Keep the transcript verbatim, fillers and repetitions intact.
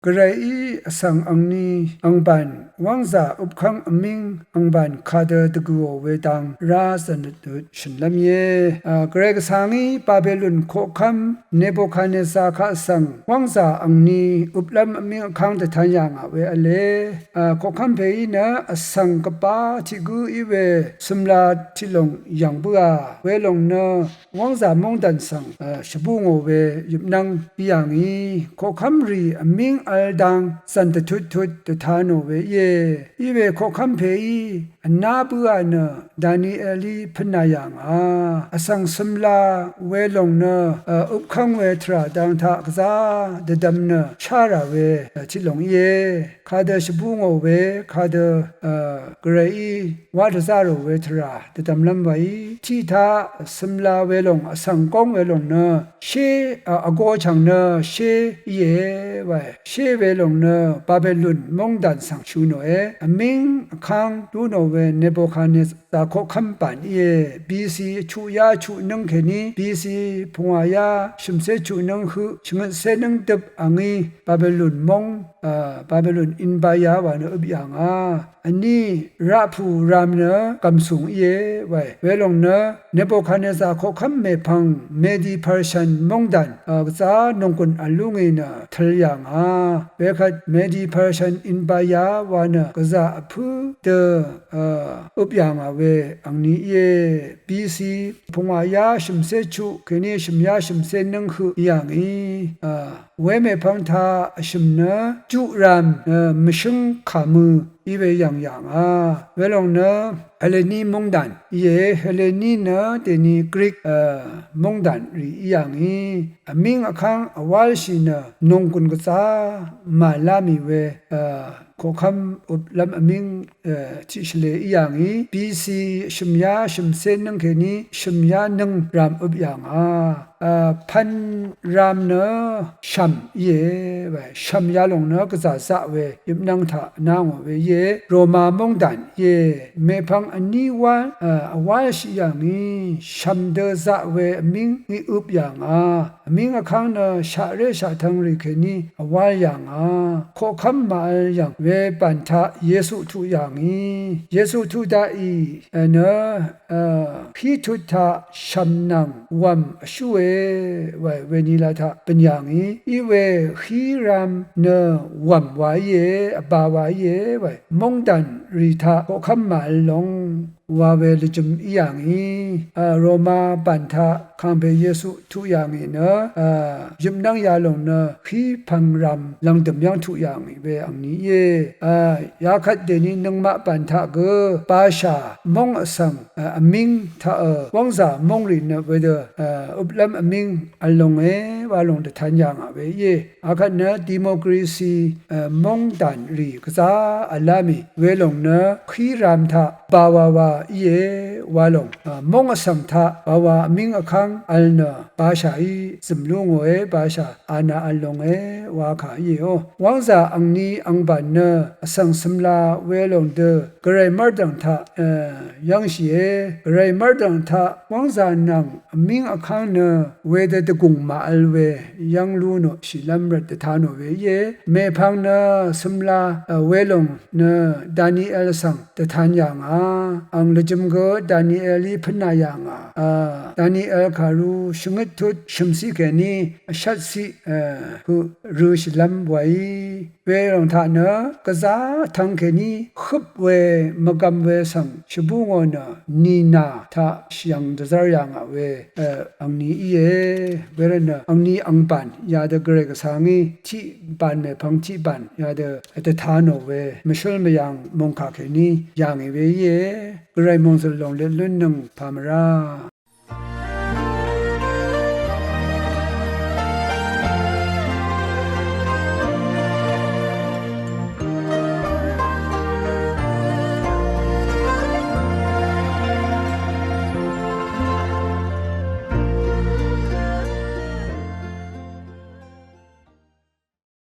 Gvrayí vsvng angni angbàn wv́ngzà øpkv́ng vmíng angbàn kadø dvgø̀ò we dang rá zv̀n dvtut shø̀nlv́m íe. Gvray gvsvngí Babelon koqkv́m Nebukadnezar kaq svng wv́ngzà angni øplv́m vmíng vkv́ng dvtan yà ngà we v̄le. Koqkv́m pèí nø vsvng gvbá tiq gǿ í we sømla tiq lòng yv̀ng bǿà welòng nø wv́ngzà móngdàn svng shvbú ngò we yøpnv́ng í yà ngì. Koqkv́m rì vmíng vl dang zv̀n dvtut tut dvta nò we íe. Í we koqkv́m pèí vná bǿà nø Danielí pǿnā yà ngà. Vsvng sømla welòng nø øpkv́ng we tvrà dang taq gvzá dvdvm nø shá rà we tiq lòng íe. Kadø shvbú ngò we kadø Gvrayí wá dvzá rò we tvrà dvdvmlv́m waí tiq taq sømla welòng vsvng góng welòng nø shé vgo chv̀ng nø shé íe wae. Shé welòng nø Babelon móngdàn svng shø nòe. Vmíng vkv́ng dú nò we Nebukadnezar koqkv́m bàn íe. BC chuqyá chuqnǿng kèní BC pungwàyá shø̀mcé chuqnǿng høq shvngøtcé nǿng døp angí Babelon móng Babelon Inbaya wa nø øp yà ngà. Vní raqpù ram nø gv̀msùng íe wae. Welòng nø Nebukadnezar koqkv́m mèpvng Medi Pershan móngdàn gvzá nònggùn v̀l lú ngì nø tøl yà ngà. Wekvt Medi Pershan Inbaya wa nø gvzà vpǿ dø øp yà ngà we angni íe. BC pungwàyá shø̀mcé chuq kèní shø̀myá shø̀mcé nǿng høq í yà ngì. Wemèpvng taq vshø̀m nø juq ram nø mvshǿng kàmø í we yv̀ng yà ngà. Welòng nø Heleni móngdàn íe. Heleni nø dèni Grik móngdàn rì í yà ngì. Vmíng vkv́ng vwálshì nø nònggùn gvzá màlá mì we koqkv́m øplv́m vmíng tiq shvlē í yà ngì. BC shø̀myá shø̀mcé nǿng kèní shø̀myá nǿng ram øp yà ngà. Pvn ram nø shv̀m íe wae. Shv̀m yalòng nø gvzà zaq we yøpnv́ng taq vná ngò we íe. Roma móngdàn íe. Mèpvng vní wál vwálshì yà ngì. Shv̀m dø zaq we vmíng ngí øp yà ngà. Vmíng vkv́ng nø shaqré shaqtvng rì kèní vwál yà ngà. Koqkv́m màvl yv̀ng we bàn taq Yesu tuq yà ngì. Yesu tuq daqì nø hí tut taq shv̀m nvng wv̀m vshúe wae. Wenila taq bø̀n yà ngì. Í we hí ram nø wv̀m wa íe, vbā wa íe wae. Móngdàn rì taq koqkv́m màvl long wa we lvjø̄m í yà ngì. Roma bàn taq kàngpè Yesu tuq yà ngì nø yøpnv́ng yalòng nø hí pvng ram lv̀ngdø̀m yv́ng tuq yà ngì we angni íe. Yakvt dèni nøngmaq bàn taq gø bashà móng vsvng vmíng taqø wv́ngzà móng rì nø wedø øplv́m vmíng vl longe wa lòng dvtan yà ngà we íe. Akvt nø democracy móngdàn rì gvzá v̀lá mì welòng nø hí ram taq bawawa íe wa lòng móng vsvng taq bawa vmíng vkv́ng vl nø bashaí zø̀m lú ngòe. Basha ana vl longe wa kà íeò. Wv́ngzà angni angbàn nø vsvng sømla welòng dø gvray mv́rdv̀ng taq yv́ngshìe. Gvray mv́rdv̀ng taq wv́ngzà nvng vmíng vkv́ng nø wedø dvgùng màvl we yv́ng lú nò shìlv́m rvt dvta nò we íe. Mèpvng nø sømla welòng nø Daniel svng dvtan yà ngà. Ang lvjø̄m gø Danielí pǿnā yà ngà. Daniel kàru shvngøt tut shø̀mciq kèní vshvtciq høq rø̄shìlv́m waí welòng taq nø gvzá vtvng kèní høp we mvgvm we svng shvbú ngò nø nìnà taq shvyv̀ng dvzv́r yà ngà we angni íe. Wervtnø angni angbàn yadø gvray gvsvngí tiq bàn mèpvng tiq bàn yadø dvta nò we mvshǿl mvyv̀ng mòngkà kèní yà ngì we íe. Gvray mòngzø̀l lòng lèlúnnøng pàmvrá